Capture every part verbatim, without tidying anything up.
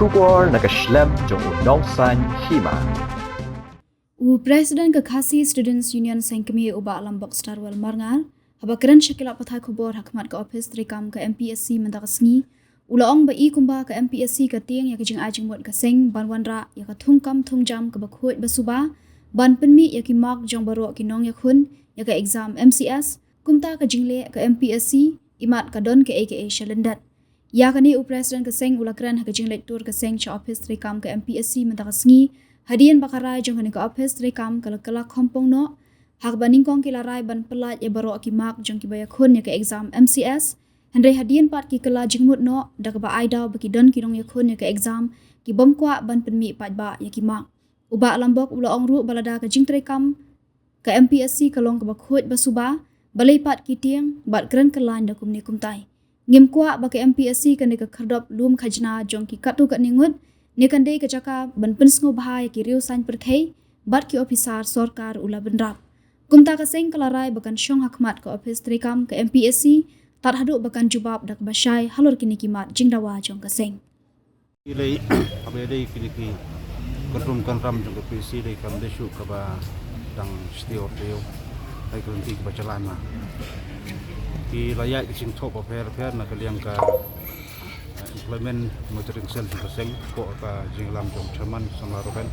Khubor na ka shlem jong u Nongsaiñ Hima. U President ka Khasi Students Union Seng Kmie u Bah Lambok Starwell Marngar, haba kren sha ki lad pathai khubor ha khmat ka ophis treikam ka M P S C mynta ka sngi, u la ong ba i kumba ka M P S C ka tieng ïa ka jingai jingmut ka seng ban wanrah ïa ka thungkam thungjam kaba khuid ba suba ban pynmih ïa ki mark jong baroh ki nongïakhun ïa ka exam M C S. Kumta ka jingleh ka M P S C imat ka don kaei kaei sha lyndet. Ïa kane u President ka seng u la kren ha ka jingleit tour ka seng sha ophis treikam ka M P S C mynta ka sngi, hadien ba ka rai jong kane ka ophis treikam ka la kylla khompong noh, ha kaba nyngkong ki la rai ban pyllait ïa baroh ki mark jong kiba ïakhun ïa ka exam M C S, hynrei hadien pat ki kylla jingmut noh da kaba ai daw ba ki don ki nongïakhun ïa ka exam ki bym kwah ban pynmih paidbah ïa ki mark. U Bah Lambok u la ong ruh ba lada ka jingtreikam ka M P S C ka long kaba khuid ba suba, balei pat ki tieng bad kren kylla da kumne kumtai. Ngim kwah ba ka M P S C kane ka khyrdop lum khajna jong ki katto katne ngut, ne kan dei ka jaka ban pynsngewbha ïa ki riew saiñ pyrthei bad ki ophisar sorkar, u la bynrap. Kumta ka seng ka la rai ba kan shong ha khmat ka ophis treikam ka M P S C tad haduh ba kan jubab da kaba shai halor kine ki mat jingdawa jong ka seng. Ki lei, haba ïadei kine ki kynrum kynram jong ka P S C dei kam dei shuh kaba dang shtiew rtiew, hynrei ka lynti kaba jlan ma. Ki la ïaid ki jingthoh bapher bapher na ka liang ka, eh, Employment Monitoring Cell jong ka seng, hapoh ka jingïalam jong Chairman Samla Reuben.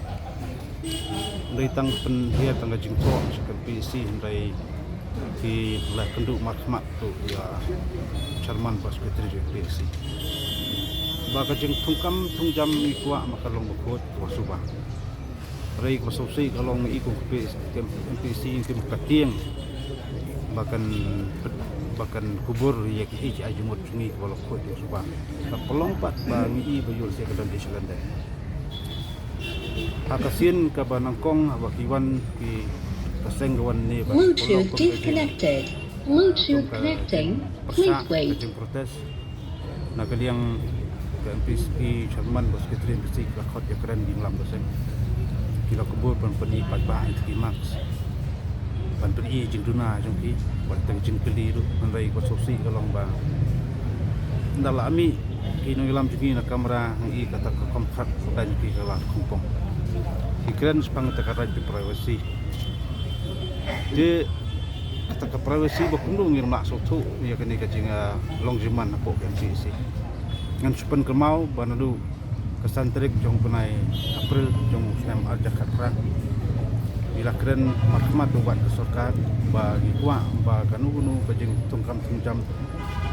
Hynrei tang pynhiar tang ka jingthoh sha ka P S C, hynrei ki la kynduh markhmat to ïa Chairman bad Secretary jong ka P S C ba ka jingthungkam thungjam ngi kwah ma ka long ba khuid ba suba. Hynrei kaba sngewsih ka long ngi i kum ka P S C, M P S C ngi kum ka tieng ba kan, ba kan kubur ïa kiei kiei ki jingmut jong ngi kaba long khuid ba suba. Ka pynlong pat ba ngi i ba ïoh lehse ka don dei sha lyndet. Ha ka sien kaba nyngkong haba ki wan ki, ka seng ka wan ne ba Bluetooth disconnected. Bluetooth connecting. Please wait. Ka jingprotest na ka liang ka M P S C, Chairman bad Secretary M P S C ki la khot ïakren ki nongïalam ka seng. Ki la kubur ban pyni paidbah ïa ki mark, ban pyni jingduna jong ki, bad tang jingkylli ruh, hynrei kaba sngewsih ka long ba ynda la mih ki nongïalam jong ngi na kamra, ngi i kata ka kham khat ka dang ki ka la khompong. Ki kren shaphang kata ka right to privacy. Te kata ka privacy ba kumno ngim lah sngewthuh ïa kane ka jing, ah, long jingman hapoh ka M P S C. Ngan shu pynkynmaw ba naduh ka san tarik jong u bnai April jong u snem ar hajar khatphra, ngi la kren markhmat bad ka sorkar ba ngi kwah ba kano kano ka jingthungkam thungjam,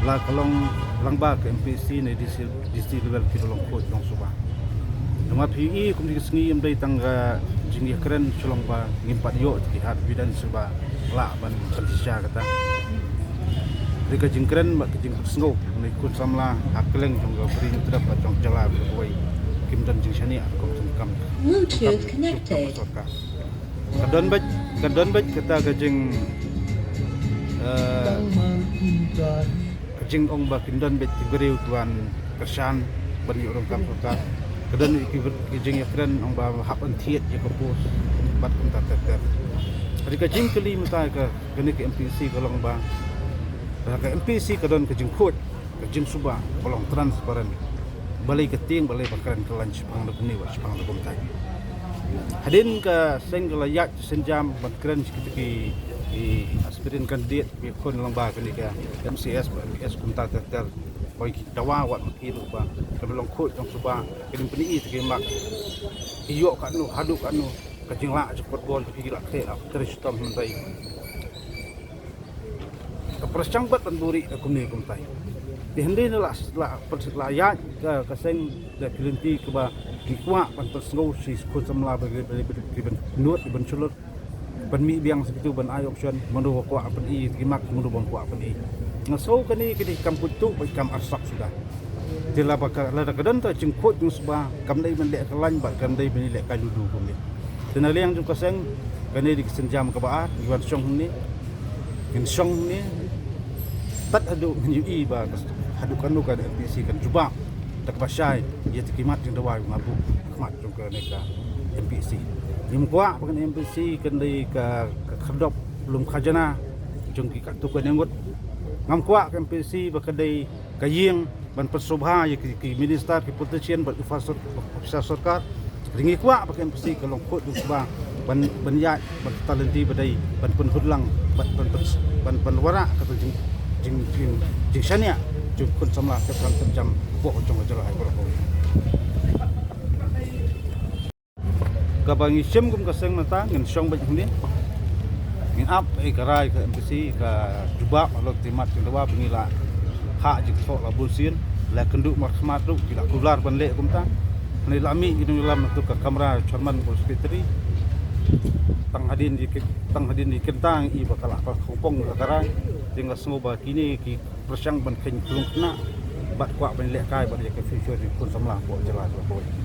la ka long lyngba ka M P S C ne D C, D C level, ki ba long khuid long suba. Namar phi i kum ki sngi ym dei tang ka jingïakren shuh long ba ngim pat ïoh ki hard evidence ba lah ban pynshisha kata. Dei ka jingkren bad ka jingpynsngew na ki khun samla ha kylleng jong ka Bri Hynñiewtrep bad jong ka jylla kawei, kim don jingshaniah rukom thungkam. Bluetooth connected. Ka don beit, ka don beit kata ka jing, eh, ka jingong ba kin don beit ki briew ki wan kyrshan ban ïoh rukom kam sorkar. Ka don ki br-, ki jingïakren ong ba hap ban thied ïa ka post bad kumta ter ter. Hynrei ka jingkylli mynta ka, kane ka M P S C ka long ba, ka M P S C ka don ka jingkhuid, ka jingsuba, ka long transparent. Balei ka tieng, balei ba kren kylla shaphang da kumne bad shaphang da kumtai. Hadien ka seng ka la ïaid synjam ban kren sha kita ki, ki aspirant candidate, ki khun lyngba kane ka M C S bad M P S kumta ter ter. Ba ki dawa wat ma ki ruh ba ka long khuid long suba, ka dang pyni ïa ki mark. Ïoh katno, haduh katno, ka jinglah jingpynbor ki la khleh la trei shitom hynrei ka pyrshang bad ban buhrieh da kumne kumtai. Te hynrei na la, la, la ïaid ka, ka seng da ki lynti kaba ngi kwah ban pynsngew sha ki khun samla ba ki, ba ki, ba ki ban nud, ki ban shlur, ban mih biang sha kitu ban ai option, mano ba kwah pyni ki mark, mano ba kwah pyni. Nga sngew kane ka dei kam kut tu ba kam arsap suda. Te lada ka, lada ka don ta jingkhuid jingsuba, kam dei ban leh ka lain bad kam dei ban leh ka ludu kumne. Te na liang jong ka seng, kane dei ka synjam kaba ar, ngi wan shong hangne, ngin shong hangne tad haduh ngin ïohi ba ka, haduh kano ka M P S C kan jubab da kaba shai ïa kita ki mat jingdawa ba nga buh ha khmat jong kane ka M P S C. Ngim kwah ba kane M P S C kan dei ka, ka khyrdop lum khajna jong ki katto katne ngut. Ngam kwah ka M P S C ba ka dei ka ïing ban pynsngewbha ïa ki, ki minister, ki politician bad officer, officer sorkar. Ngi kwah ba ka M P C ka long khuid jong sba ban, ban ïaid bad ka talenti ba dei ban pynhud lang bad ban, ban, ban, ban wanrah kata jing, jing, jing, jingshaniah jong khun samla khlem khlem jam hapoh jong ka jylla hi baroh kawei. Kaba ngi shim kum ka seng mynta ngin shong beit hangne. Ngin ap ïa ka rai ka M P C ka jubab halor ka mat jong dawa ba ngi la ha jingthoh la bun sien la kynduh markhmat ruh ki la kular ban leh kumta. Hangne la mih ki nongïalam na ka kamra chairman bad secretary. Tang hadien ïa ki, tang hadien ïa ki tang i ba ka la ka khongpong la ka rai. Te nga sngew ba kine ki pyrshang ban kheiñ klung khynnah bad kwah ban lehkai bad ïa ka future jong khun samla hapoh jylla jong ngi.